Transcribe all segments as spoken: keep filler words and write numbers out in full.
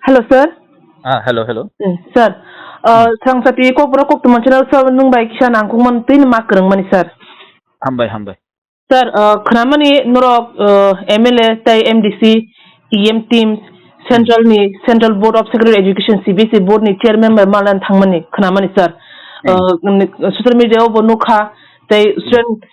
Hello, sir. Ah, hello, hello. Hmm, sir, uh, hmm, Sangchati kokborok koktwma channel sir nwng bai kisa nangkukmani twi ma kwrwngmani, sir. Hambai, hambai. Sir, uh, khwnamani norok, uh, M L A tei M D C, E M teams, central ni, Central Board of Secondary Education, C B S E board ni chairman bai malan thangmani khwnamani, sir. Hmm. Uh, social media o bo nukha, tei student,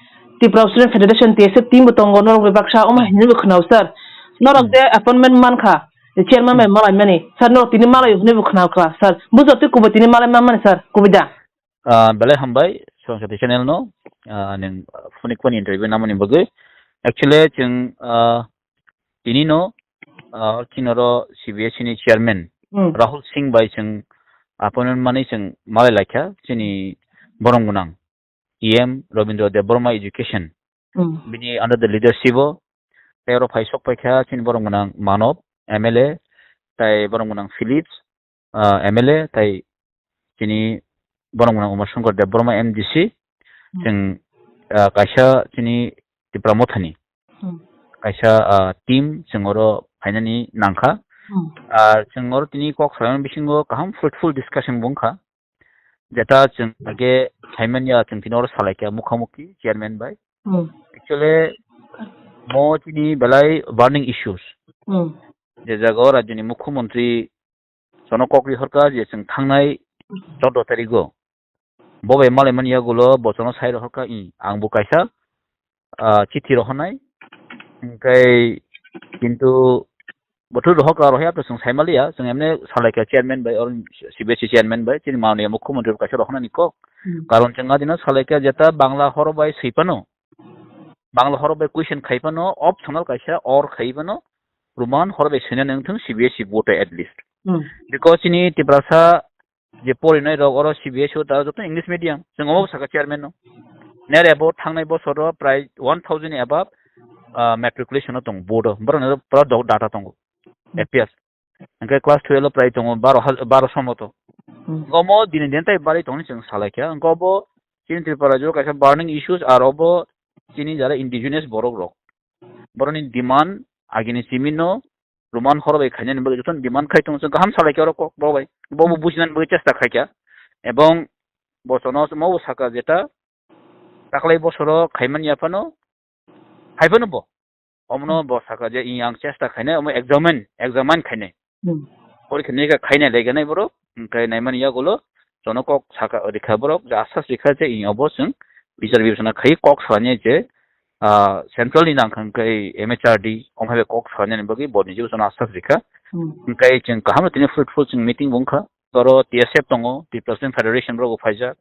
Tripura Student Federation, T S F team bo tongo, norok bai baksa omo hinwi bo khwnao, sir. Norok je appointment mankha, chairman bai malaimani, sir, norok tini malai hinwi bo khwnakha, sir. Bujo twi kubui tini malai manmani, sir, kubui da? Ah, belai hambai, Songchati channel no, ah, neng phone ni interview namani bagwi. Actually, chwng, ah, tini no, ah, chini oro C B S E ni chairman, Hmm. Rahul Singh bai chwng appointment mani chwng malai laikha, chini borom gwnang E M Rabindra Debbarma Education. Hmm. Bini under the leadership o, tei oro phai sok paikha chini borom gwnang Manob, M L A, tei borom gwnang Philips, ah, M L A, tei chini borom gwnang Uma Shankar Debbarma M D C, Hmm. chwng, ah, kaisa chini Tipra Mothani Hmm. kaisa, ah, team chwng oro phainani nangkha. Hmm. Ah, chwng oro tini kok salaimani bisingo kaham fruitful discussion bo wngkha. Jeta chwng age saimanya chwng tini oro salaikha mukhamukhi chairman bai. Hmm. Actually, mo chini belai burning issues. Hmm. Je jaga o rajyoni mukhyamantri jono kok rihorkha je chwng thangnai chordo tarigo. Bo bai malaimani yagulo bo jono sai rohorkha, i, ang bo kaisa, ah, chithi rohornai. Hingkai kintu bothor rohorkha rohya to chwng saimaliya, chwng emne salaikha chairman bai, or C B S E chairman bai, chini mananiya mukhyamantri bo kaisa rohornani kok. Hmm. Karon chwng adino salaikha jeta Bangla horo bai swi phano, Bangla horo bai question khai phano, optional kaisa or khai phano, Roman horo bai swinani wngthong C B S E board at least. Hmm. Because chini Tiprasa je porinai rok oro C B S E o ta joto English medium. Chwng omo saka chairman no. Nere bo thangnai bosoro prai one thousand above, ah, matriculation o tong board o. Borok no pura dog data tongo. Hmm. F P S. Hingke class twelve o prai tongo baro haz-, baro somoto. Hmm. Omo dini den tai bari tongni chwng salaikha. Hingke obo chini Tripura rajyo kaisa burning issues, ar obo chini jara indigenous borok rok. Borokni demand agini simi no Roman horo bai khainani bagwi jotono demand khai tongo, chwng kaham salaikha oro kok bo bai. Bo bo Hmm. bujinani bagwi chesta khaikha. Ebong bo jono mo bo saka jeta taklai bosoro khaimani yaphano, haiphano bo. Omono Hmm. bo saka je i ang chesta khainai, omo examine, examine khainai. Hmm. Porikha neka khainai leganai borok, hingkai naimani yagulo jono kok saka rikha borok, je asas rikha je i obo chwng bichar bibechona khai kok salani je, ah, central ni nangkha hingkai M H R D, omo hai bai kok salani bagwi bo niji jono asas rikha. Hmm. Hingkai chwng kaham tini fruitful chwng meeting bo wngkha. Toro T S F tongo, Tripura Student Federation borok bo phaijak,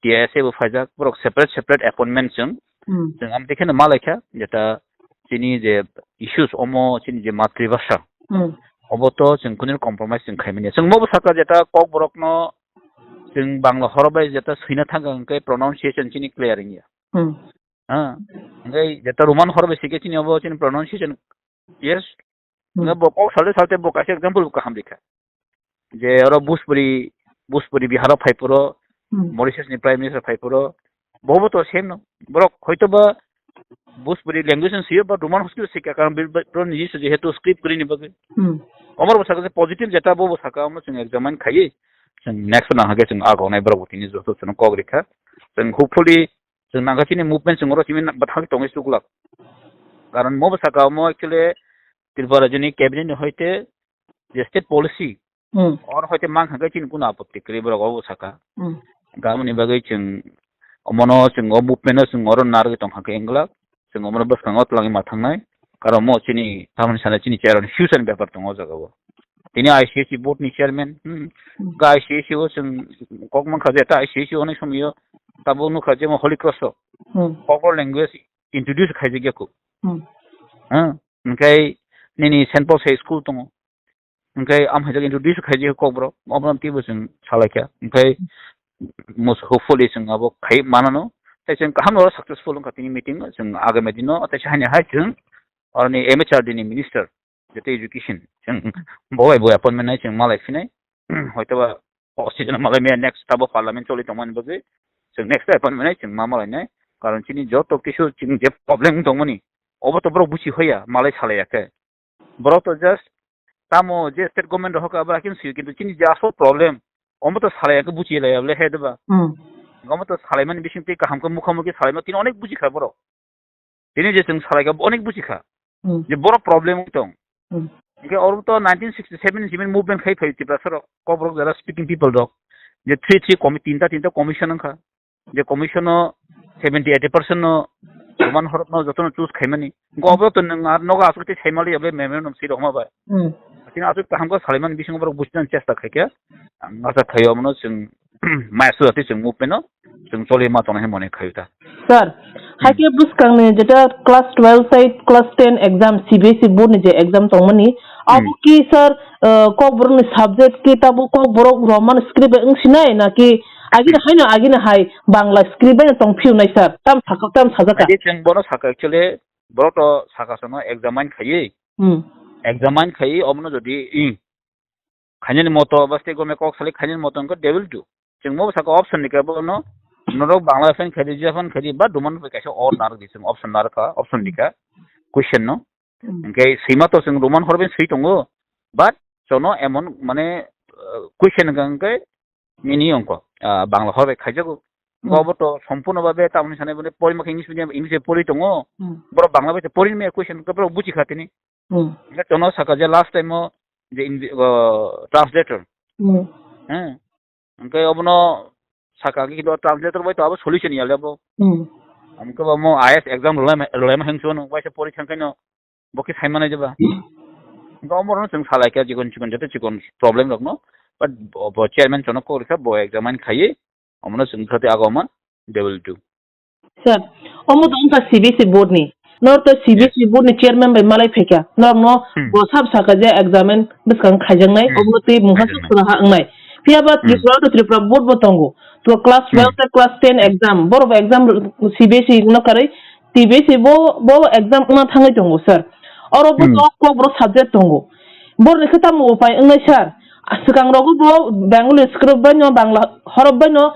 T I S F bo phaijak, borok separate separate appointment chwng, Hmm. chwng amtwi kheno malaikha, jeta chini je issues omo chini je matribhasha, Hmm. obo to chwng kunu compromise chwng khaimani. Chwng mobo saka jeta kok borokno chwng Bangla horo bai jeta swina thangkha hwnkhe pronunciation chini clear wngya. Hmm. Ha, hwnkhe jeta Roman horo bai sike chini obo chini pronunciation, yes, Hmm. Nga bo kok salte salte bo kaisa example bo kaham rikha. Je oro Bhojpuri, Bhojpuri Bihar o phai phuru, Hmm. Mauritius ni Prime Minister phai phuru, bo bo to same no. Borok hoito ba Bhojpuri language no sio ba Roman hospital sikha karon bil-, bil-, bro ni jehetu script kwrwi ni bagwi. Hmm. Omor bo sakha je positive jeta bo bo sakha omo chwng examine khaiwi. Chwng next nang hake chwng agonai borok bo tini joto chwng kok rikha. Chwng hopefully chwng nangkha chini movement chwng oro chini bathang tongwi suglak. Karon mo bwsaka omo actually Tripura rajyoni cabinet ni hoite je state policy Hmm. or hoite mang hwnkhe chini kuno apotti kwrwi borok obo bwsaka. Hmm. Gamoni bagwi chwng omono chwng o movement no chwng oro narwgwi tongkha khe wngwlak. Chwng omono bwskango twlangwi ma thangnai. Karon mo chini tamoni sana chini chair future ni bepar tongo o jaga o. Tini I C S E board ni chairman, hmm, Hmm. ga I C S E o chwng kok mankha je ta I C S E o onai somyo tabuk nukha je mo Holy Cross o Hmm. Kokborok language introduce khaijak ya kho. Hmm. Ha? Hingkai nini Saint Paul's High School tongo. Hingkai am hai jagao introduce khaijak Kokborok. Obo teibo chwng salaikha. Hingkai most hopefully chwng abo khai manano. Tai chwng kaham oro successful wngkha tini meeting o. Chwng agami dino tai hai hai chwng oroni M H R D ni minister jete education. Chwng bo bai bo appointment nai chwng malai phinai. Hoito ba o season malai maya next tabo parliament choli tongmani bagwi. Chwng next appointment nai chwng ma malai nai. Karon chini joto kisu chini je problem tongmani. Obo to borok buchi hoya, malai salai ya khe. Borok to just Tamo je state government rok hoka abra kin sui, kintu chini je asol problem, omo to salai ke buchi lai able he deba. Hmm. Omo to salai mani bising te kaham ke mukha mukhi salai ma tin onek buchi kha borok. Tini je chwng salai ka onek buchi kha. Hmm. Je borok problem tong. Hmm. Hingke oro to nineteen sixty-seven ni simi movement khai phai Tiprasa rok, Kokborok jara speaking people rok. Je three three committee, tinta tinta commission wngkha. Je commission no seventy eighty percent no Roman horop no jotono choose khaimani. Go obo to nwng ar nogo asuk te saimali obo memorandum si rokma bai. Hmm. Tini asuk kaham ko saliman bisingo borok buchna chesta khaikhe. Ang asa khayo mono chwng maya suda te chwng movement no chwng choli ma tongna mone khayo ta. Sir, hmm, haikhe bwskangni jeta class twelve tai class ten exam C B S E board ni je exam tongmani, abo hmm, ki sir, uh, Kokborok ni subject ki tabo Kokborok Roman script bai wngsinai naki agini hai no agini hai Bangla script bai no tongphiu nai sir? Tam sakha, tam sajaka. Adi chwng bono sakha actually, borok to sakha sono examine khaiwi. Hmm. Examine khaiwi omono jodi i khainani moto ba state government kok sali khainani moto wngkha they will do. Chwng mo saka option ni kebo no norok Bangla fan khaidi, Japan khaidi ba duman bai kaisa or narok di chwng option narok ka, option di ka question no. Hmm. Hingke sima to chwng Roman horben swi tongo, but chono emon mane, uh, question hingka hingke nini ongko, ah, Bangla hor bai khaijago. Hmm. Bo bo to sompurno babe tamni sanai bone pori makhe English medium, English pori tongo. Hmm. Boro Bangla bai pori me question ko boro buchi kha tini. Hmm. Hingke chono saka je last time o je in, uh, translator. Hmm. Hmm. Hingke obono saka ki do translator bai to abo solution ya lebo. Hmm. Hingke bo mo I A S exam rulai ma, rulai ma hengso no bai se pori thangkai no. Bo khe sai manai jeba. Hwnkhe omo rokno chwng salai kha chikon chikon joto chikon problem rokno. But bo, bo chairman chono kok rikha, bo examine khaiwi omono chwng thati agoma they will do. Sir, omo to wngkha C B S E board ni. Nor to C B S E board ni chairman bai malai phaikha. Norokno hmm, bo sab sakha je examine bwskang khaijaknai, hmm, omo twi mungha khaijaknai, sura ha wngnai. Phiya ba hmm, Tripura to Tripura board bo tongo. To class hmm, twelve ta class ten exam. Borok bo exam C B S E no karwi T B S E bo, bo exam wngna thangwi tongo, sir. Oro bo hmm, to Kokborok subject tongo. Borokni khe tamo upai wngnai, sir? Swkang rogo bo Bengali script bai no, Bangla horop bai no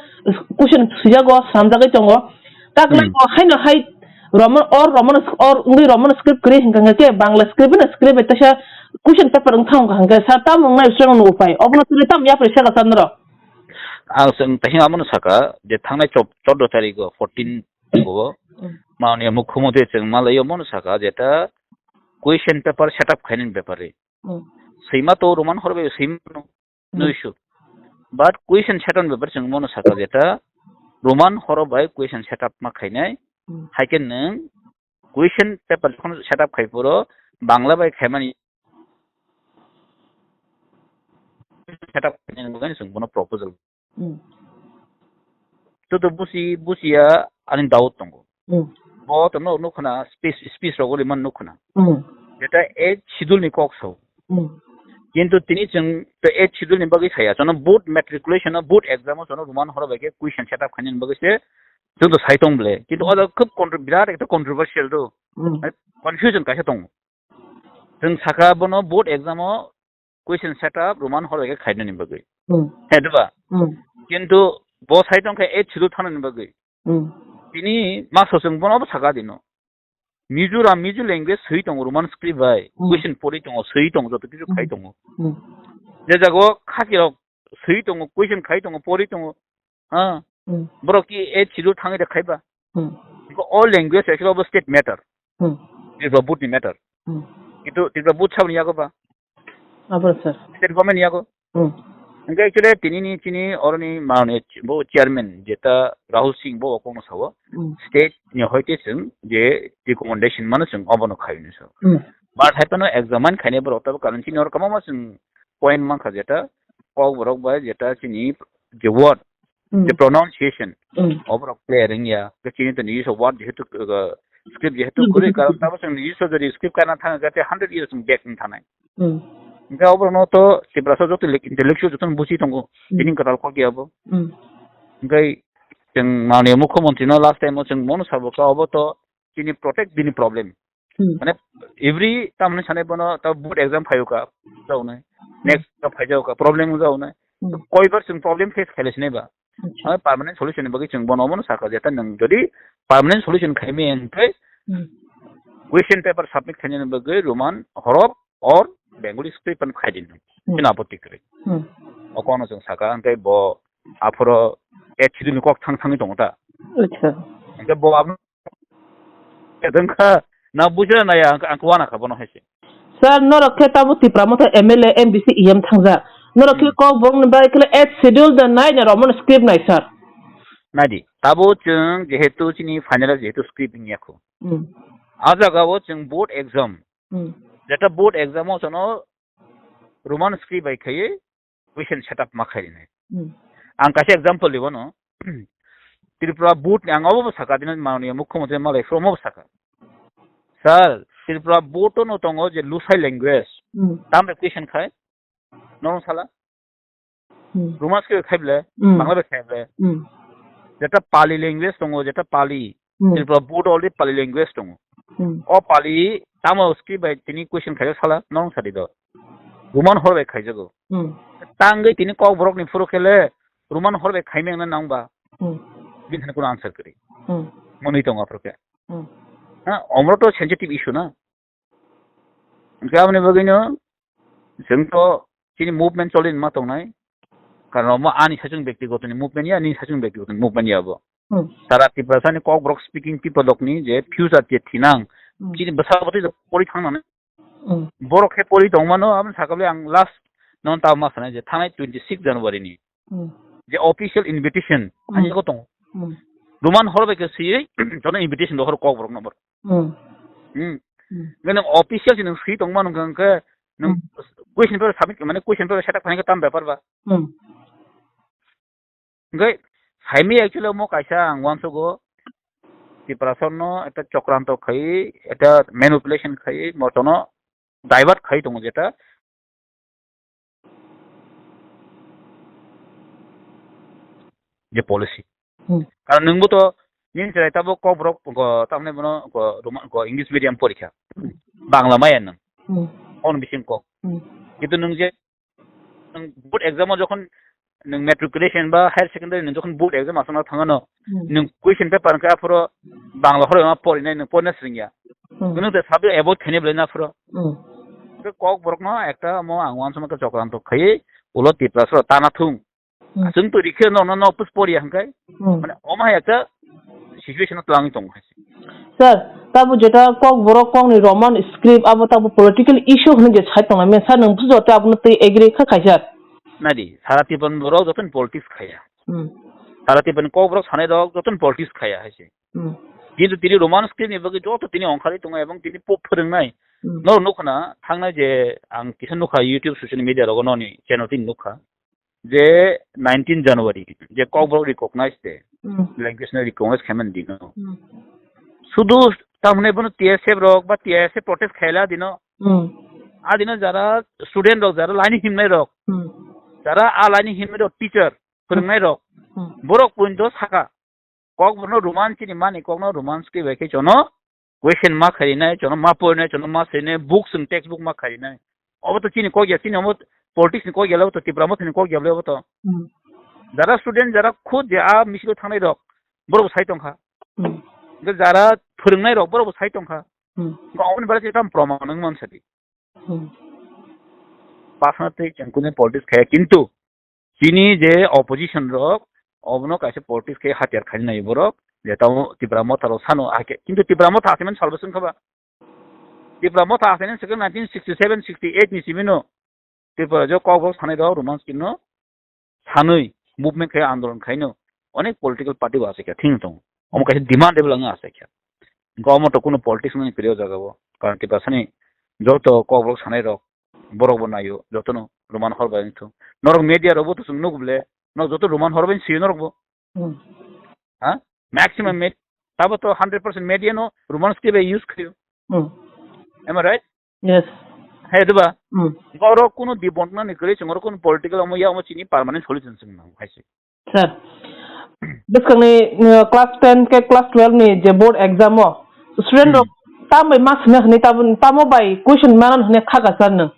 question swijago, swnamjagwi tongo. Taklai hmm, bo haino hai Roman, or Roman, or wngwi Roman script kwrwi hwnkha hwnkhe Bangla script bai no script bai teisa question paper wng thang hwnkha hwnkhe, sir, tamo wngnai swkang no upai? Obono tini tamo yapri saka sir norok? Ang chwng tahing abono saka je thangnai chod-, choddo tarikgo, fourteen bo, hmm, mani mukhyamantri chwng malaio mono saka jeta question paper set up khainani bepare. Hmm. Swima to Roman horbai swima no, hmm, no issue. But question set up bepare chwng mono saka jeta Roman horo bai question set up ma khainai. Hmm. Haikhe nwng question paper jokhon set up khai phuru Bangla bai khaimani set up khainani bagwi chwng bono proposal. Hmm. Joto busi, busiya ani doubt tongo. Hmm. Bo to no, nukhuna speech, speech rogo riman nukhuna. Hmm. Jeta eighth schedule ni kok sao. Hmm. Kintu tini chwng to eighth schedule ni bagwi saya. Jono board matriculation o, board exam o jono Roman horo bai khe question set up khainani bagwi se joto sai tong ble. Kintu hmm, oda khub contro-, birat ekta controversial do. Hmm. Confusion kaisa tongo. Chwng saka bono board exam o question set up Roman horo khe khainani bagwi. Hmm. He diba? Hmm. Kintu bo sai tong khe eighth schedule thangnani bagwi. Hmm. Tini maso chwng bono bo saka dino. Mizoram, Mizo language swi tongo Roman script bai. Hmm. Question pori tongo, swi tongo, joto kichu khai hmm, tongo. Hmm. Je jago khaki rok swi tongo, question khai tongo, pori tongo. Ha? Hmm. Borok ki eighth schedule thangwi da khaiba. Hmm. Because all language actually of state matter. Hmm. Tripura board ni matter. Hmm. Kintu Tripura board saboni yago ba. Abo sir. State government yago. Hmm. Hingke actually tini ni chini oroni manoni bo chairman jeta Rahul Singh bo okongno sawo. Hmm. State ni hoite chwng je recommendation mano chwng obono khaini so. Hmm. But haipano examine khaini borok tabo karon chini oro kwbangma chwng point mankha jeta Kokborok bai jeta chini je word, hmm, je pronunciation, hmm, oborok clear wngya, ke chini to English word jehetu, uh, script jehetu hmm, kwrwi, hmm, karon tabo chwng English o jodi script kana thang jate hundred years wng back wng thanai. Hmm. Hingke oborokno to Tiprasa joto le-, intellectual joto buchi tongo, hmm, tini kwtal kok ya bo. Hmm. Hingke chwng manwi mukhyamantri no last time o chwng mono sabo kha obo to chini protect bini problem. Hmm. Mane every tamni sanai bono ta board exam phaiyokha, jaunai. Hmm. Next ta phaijaokha, problem jaunai. Hmm. Koibar chwng problem face khaile sinai ba. Acha. Mane permanent solution ni bagwi chwng bono omono sakha je ta nwng jodi permanent solution khaimi hwnkhe hmm, question paper submit khainani bagwi Roman horof or Bengali script ano khai din. Hmm. Chini apatti kwrwi. Hmm. O kono chwng saka, hwnkhe bo aphoro eighth schedule ni kok thang thangwi tongo ta. Acha. Hwnkhe bo abo Tongkha, na bujra naya, ang, ang wana kha bono hai se. Sir, norok khe tabo Tipra Motha M L A, M D C, E M thangjak. Norok khe Hmm. kok borok ni bai khe eighth schedule da nai na Roman script nai, sir. Nadi, tabo chwng jehetu chini final jehetu script wngya kho. Hmm. A jaga o chwng board exam. Hmm. Jeta board exam o chwngno Roman script bai khaiwi question setup ma khairine. Hmm. Ang kaisa example di bono. Tripura board ni ang obo saka dino mananiya mukhyamantri malai from obo saka. Sir, Tripura board no tongo je Lusai language. Hmm. Tambe question khai. Norong sala. Hmm. Roman script khai ble, Hmm. Bangla bai khai ble. Hmm. Jeta Pali language tongo, jeta Pali. Hmm. Tripura board already Pali language tongo. Hmm. O Pali tamo script bai tini question khaijak sala, norong sadi do. Roman hor bai khaijago. Hmm. Tangwi tini kok borok ni phuru khele Roman hor bai khaimeng na nang ba. Hmm. Bini thani kuno answer kwrwi. Hmm. Mwnwi tongo aphuru khe. Hmm. Ha, omro to sensitive issue na. Hwnkhe aboni bagwino chwng to chini movement choli ma tongnai. Karon omo ani sachung byaktigotoni movement ya, ani sachung byaktigotoni movement ya bo. Hmm. Sara Tiprasani Kokborok speaking people rokni je future je thinang, Hmm. chini bwsa bwtwi pori thangnani. Hmm. Borok khe pori tongmano, aboni sakali ang last non ta ma sanai je thanai twenty six January ni Hmm. je official invitation Hmm. ani jago tongo. Hmm. Roman hor bai khe siyui jono invitation rohor Kokborok no. Hmm. Hmm. Hmm. Nang official si nang swi tongma nung khe nang Hmm. question paper submit, mane question paper setup khaina khe tam bepar ba. Hmm. Hingke saimi actually omo kaisa ang uansugo Tiprasano ekta chokranto khai, ekta manipulation khai, motono divert khai tongo jeta je policy. Hmm. Karon nwngbo to nini chwrai tabo Kokborok, go, tamni bono, go, Roma-, go English medium porikha. Bangla maya nwng. Hmm. On bising kok. Hmm. Kintu nwng je nwng board exam o jokhon nwng matriculation ba higher secondary nwng jokhon board exam asana thangano, Hmm. nwng question paper khe aphoro Bangla horo ma porinai nwng porina swrwngya. Hmm. Nwng de sabi avoid khainai belai na aphoro. Hmm. Khe Kokborokno ekta mo ang uansukma khe chokranto khai ulo Tiprasoro tana thung. Hmm. Chwng to rikhe no, no, no, pus poriya hwnkhe. Hmm. Mane, omo hai ekta situation o twlangwi tongo hai se. Sir, tabo jeta Kokborok kokni Roman script, abo tabo political issue hwnwi je sai tongnai, men sir nwng bujo te abono twi agree kha khaisa. Nadi, sara Tiprani borok jotono politics khaya. Hmm. Sara Tiprani Kokborok sanai rok jotono politics khaya hai se. Hmm. Kintu tini Roman script ni bagwi joto tini ongkhari tongo ebong tini pop phwrwngnai. Hmm. Norok nukho na, thangnai je ang kisa nukha YouTube social media rogo noni channel tini nukha. Je nineteen January, je Kokborok recognize de, Hmm. language no recognize khaimani dino. Hmm. Sudu tamni bono T S F rok ba T S F protest khaila dino. Hmm. A dino jara student rok, jara laini himnai rok, Hmm. jara a laini himnai rok, teacher, phwrwngnai rok, Hmm. borok punto saka. Kokborokno Roman chini mani kokno Roman script bai khe chono question ma kharinai, chono ma porinai, chono ma seinai, book chwng textbook ma kharinai. Obo to chini kok ya, chini omo politics ni kok ya, obo to Tipra Motha ni kok ya, obo to. Hmm. Jara student, jara khud je a misil o thangnai rok, borok bo sai tongkha. Hmm. Hingke jara phwrwngnai rok, borok bo sai tongkha. Hmm. Hingke oboni bagwi tamo proman wng man sadi. Hmm. Personal tei chwng kunu politics khaya, kintu chini je opposition rok, obono kaisa politics khe hatiar khaina nai borok, je tamo Tipra Motha rok sano, hakhe, kintu Tipra Motha achaimani salbo chwng kha ba? Tipra Motha achaimani swkang nineteen sixty seven sixty eight ni simi no Tripura je Kokborok sanai rok Roman script no sanwi movement khai, andolon khaino onek political party bo achaikha thing tongo. Omo kaisa demand level wngwi achaikha. Hingke omo to kunu politics wngmani kwrwi o jaga o. Karon Tiprasani joto Kokborok sanai rok, borok bo naio, jotono Roman hor bai wngthung. Norok media rok bo to chwng nugo bole, norok joto Roman hor bai sio norok bo. Hmm. Ha? Maximum med-, tabo to hundred percent media no Roman script bai use khaio. Hmm. Am I right? Yes. Hai, diba? Hmm. Oro kunu dibondna ni kwrwi chwng oro kunu political omo ya omo chini permanent solution chwng nang hai se. Sir, bwskangni, uh, class ten ke class twelve ni je board exam o student rok Hmm. tambai ma sina hwnwi tamo bai question manan hwnwi kha ka sir nwng?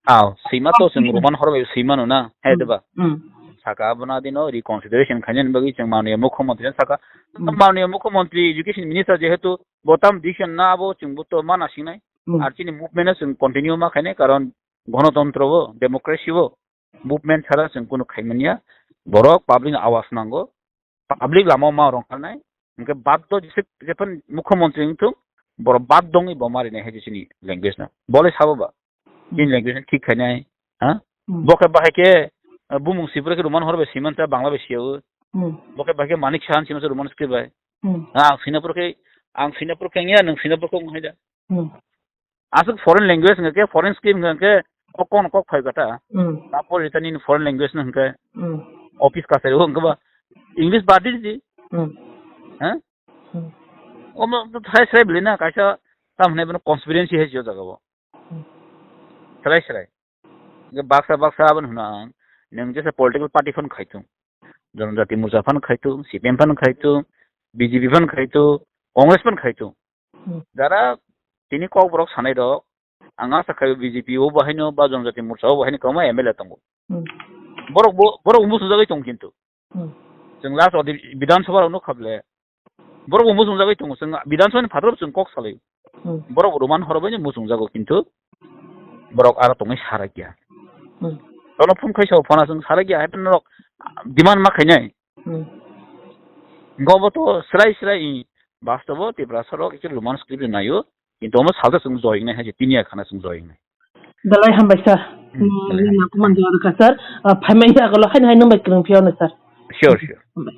Aw, sima to chwng Roman hor bai sima no na, hai Hmm. diba? Hmm. Saka abono adino reconsideration khainani bagwi chwng mananiya mukhyamantri saka. Hmm. Mananiya mukhyamantri education minister jehetu bo tam decision na abo chwng bo to ma nasingnai. Hmm. Ar chini movement no chwng continue ma khainai, karon Gonotontro o, democracy o, movement chara chwng kunu khaimanya. Borok public awas nango. Public lama ma rong kharnai. Hwnkhe baddo jese, jephon mukhyamantri wngthung, borok baddo wngwi bo marinai hai jesini language no. Bole sabo ba? Bini language no thik khainai. Ha? Hmm. Bo khe bahai khe, uh, bumung sibra khe Roman hor bai simanta, Bangla bai siyawo. Hmm. Bo khe bahai khe Manik Sahan simanta Roman script bai. Hmm. Ang Sinapur khe, ang Sinapur khe ya, nang Sinapur khe wng hai da. Hmm. Aswk foreign language hwnkhe, foreign script hwnkhe, kok kono kok phai kata. Hmm. Tapor rita nini foreign language no hwnkhe, Hmm. Office kasari hwnkhe ba English badi di. Hmm. Ha? Hmm. Omo to thai srai bili na, kaisa tam hwnai bono conspiracy hai sio jaga bo. Hmm. Srai srai. Hwnkhe baksa baksa aboni hwno ang, nwng jesa political party phano khaitung. Janajati Morcha phano khaitung, C P M phano khaitung, B J P phano khaitung, Congress phano khaitung. Hmm. Jara tini kokborok sanai rok, ang asa khai B J P o bahaino ba Janajati Morcha o bahaino kwbangma M L A tongo. Hmm. Borok bo, borok bo musung jagwi tong kintu. Hmm. Chwng last odi Bidhan Sabha rok nukha ble. Borok bo musung jagwi tongo. Chwng Bidhan Sabha ni phataro chwng kok salai. Hmm. Borok bo Roman horo bai musung jago kintu borok aro tongwi sarakya. Hmm. Tono phone khai sao phone chwng sarakya hai norok demand ma khainai. Hmm. Gobo to srai srai i bastobo Tiprasa rok ikhe Roman script naio. Kintu omo salsa chwng joying nai hai tini ya khana chwng joying nai. Dalai hambai sir. Hmm, hmm, dalai hambai. Nang kuman jora ka sir. Ah, phaimai ya golo hai hai nang bai kwrwng phiya no sir. Sure, sure. Hambai.